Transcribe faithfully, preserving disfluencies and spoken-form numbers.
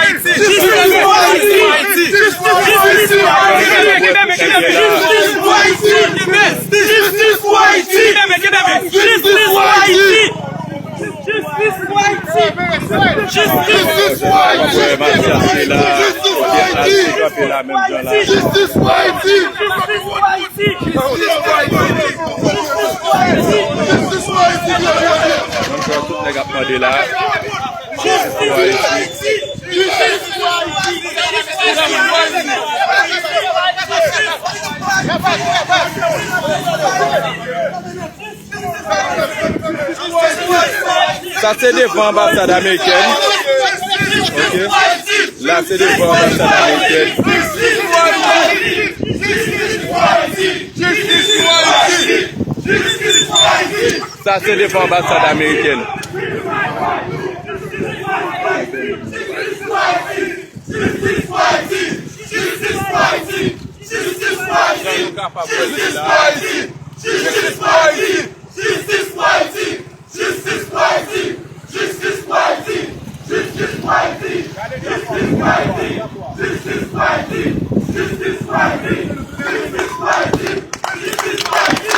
Jistis pou Ayiti! Jistis pou Ayiti! Jistis pou Ayiti! Jistis pou Ayiti! Jistis pou Ayiti! Jistis pou Ayiti! Jistis pou Ayiti! Jistis pou Ayiti! Jistis pou Ayiti! Jistis pou Ayiti! Jistis pou Ayiti! Jistis pou Ayiti! Jistis pou Ayiti! Jistis pou Ayiti! Jistis pou Ayiti! Jistis pou Ayiti! Jistis pou Ayiti! Sa se devan anbasad amerikèn. Ok. La se devan anbasad amerikèn. Sa se devan anbasad amerikèn. Jistis pou Ayiti! Jistis pou Ayiti! Jistis pou Ayiti! Jistis pou Ayiti! Jistis pou Ayiti! Jistis pou Ayiti! Jistis pou Ayiti! Jistis pou Ayiti! Jistis pou Ayiti! Jistis pou Ayiti! Jistis pou Ayiti! Jistis pou Ayiti! Jistis pou Ayiti!